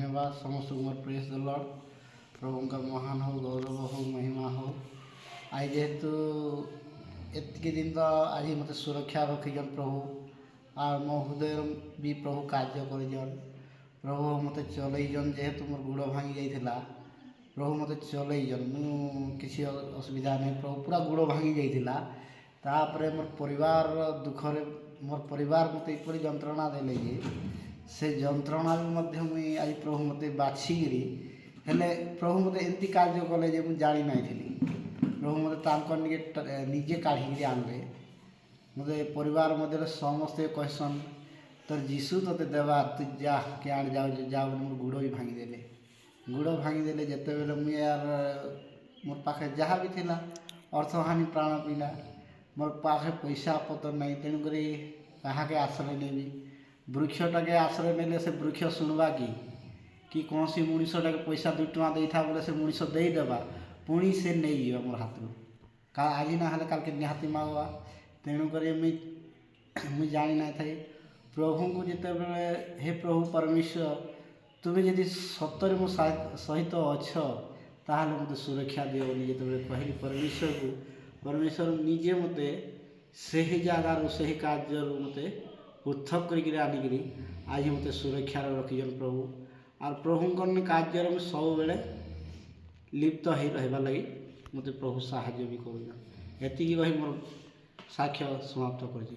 ଧନ୍ୟବାଦ। ସମସ୍ତଙ୍କୁ ମୋର ପ୍ରେଜ୍ ଦ ଲର୍ଡ଼। ପ୍ରଭୁଙ୍କ ମହାନ ହଉ, ଗୌରବ ହଉ, ମହିମା ହଉ। ଆଜି ଯେହେତୁ ଏତିକି ଦିନ ତ ଆଜି ମୋତେ ସୁରକ୍ଷା ରଖିଛନ୍ ପ୍ରଭୁ, ଆଉ ମୋ ହୃଦୟରେ ବି ପ୍ରଭୁ କାର୍ଯ୍ୟ କରିଛନ୍। ପ୍ରଭୁ ମୋତେ ଚଲେଇଛନ୍। ଯେହେତୁ ମୋର ଗୋଡ଼ ଭାଙ୍ଗି ଯାଇଥିଲା, ପ୍ରଭୁ ମୋତେ ଚଲେଇଛନ୍। ମୁଁ କିଛି ଅସୁବିଧା ନାହିଁ। ପ୍ରଭୁ, ପୁରା ଗୋଡ଼ ଭାଙ୍ଗି ଯାଇଥିଲା। ତାପରେ ମୋର ପରିବାରର ଦୁଃଖରେ ମୋର ପରିବାର ମୋତେ ଏପରି ଯନ୍ତ୍ରଣା ଦେଲେ ଯେ ସେ ଯନ୍ତ୍ରଣାରୁ ମଧ୍ୟ ମୁଇଁ ଆଜି ପ୍ରଭୁ ମୋତେ ବାଛିକିରି, ହେଲେ ପ୍ରଭୁ ମୋତେ ଏମିତି କାର୍ଯ୍ୟ କଲେ ଯେ ମୁଁ ଜାଣି ନାଇଁଥିଲି। ପ୍ରଭୁ ମୋତେ ତାଙ୍କ ନିଜେ କାଢ଼ିକିରି ଆଣିଲେ। ମୋତେ ପରିବାର ମଧ୍ୟରେ ସମସ୍ତେ କହେସନ୍, "ତୋର ଯୀଶୁ ତୋତେ ଦେବା, ତୁ ଯା, କେଆଡ଼େ ଯାଉଛୁ ଯା" ବୋଲି ମୋର ଗୋଡ଼ ବି ଭାଙ୍ଗିଦେଲେ। ଗୋଡ଼ ଭାଙ୍ଗିଦେଲେ ଯେତେବେଳେ, ମୁଇଁ ଆର୍ ମୋର୍ ପାଖେ ଯାହା ବି ଥିଲା, ଅର୍ଥହାନି ପ୍ରାଣ ପୀଡ଼ା। ମୋର୍ ପାଖେ ପଇସା ପତର ନାହିଁ, ତେଣୁକରି କାହାକେ ଆଶ୍ରୟ ନେବି? ବୃକ୍ଷଟାକେ ଆଶ୍ରୟ ନେଲେ ସେ ବୃକ୍ଷ ଶୁଣବା କି? କି କୌଣସି ମଣିଷଟାକେ ପଇସା 2 ଟଙ୍କା ଦେଇଥା ବୋଲେ ସେ ମଣିଷ ଦେଇଦେବା, ପୁଣି ସେ ନେଇଯିବ ମୋର୍ ହାତରୁ। ଆଜି ନା ହେଲେ କାଲ୍କେ ନିହାତି ମାଗବା। ତେଣୁକରି ମୁଇଁ ଜାଣି ନାଇଥାଇ। ପ୍ରଭୁଙ୍କୁ ଯେତେବେଳେ, "ହେ ପ୍ରଭୁ ପରମେଶ୍ୱର, ତୁମେ ଯଦି ସତରେ ମୋ ସହିତ ଅଛ, ତାହେଲେ ମୋତେ ସୁରକ୍ଷା ଦିଅ" ବୋଲି ଯେତେବେଳେ କହିଲି ପରମେଶ୍ୱରକୁ, ପରମେଶ୍ୱର ନିଜେ ମୋତେ ସେହି ଜାଗାରୁ, ସେହି କାର୍ଯ୍ୟରୁ ମୋତେ ପୃଥକ କରିକିରି ଆଣିକିରି ଆଜି ମୋତେ ସୁରକ୍ଷାରେ ରଖିଛନ୍ ପ୍ରଭୁ। ଆର୍ ପ୍ରଭୁଙ୍କର କାର୍ଯ୍ୟରେ ମୁଁ ସବୁବେଳେ ଲିପ୍ତ ହେଇ ରହିବା ଲାଗି ମୋତେ ପ୍ରଭୁ ସାହାଯ୍ୟ ବି କରୁଛନ୍। ଏତିକି କହି ମୋର ସାକ୍ଷ୍ୟ ସମାପ୍ତ କରୁଛି।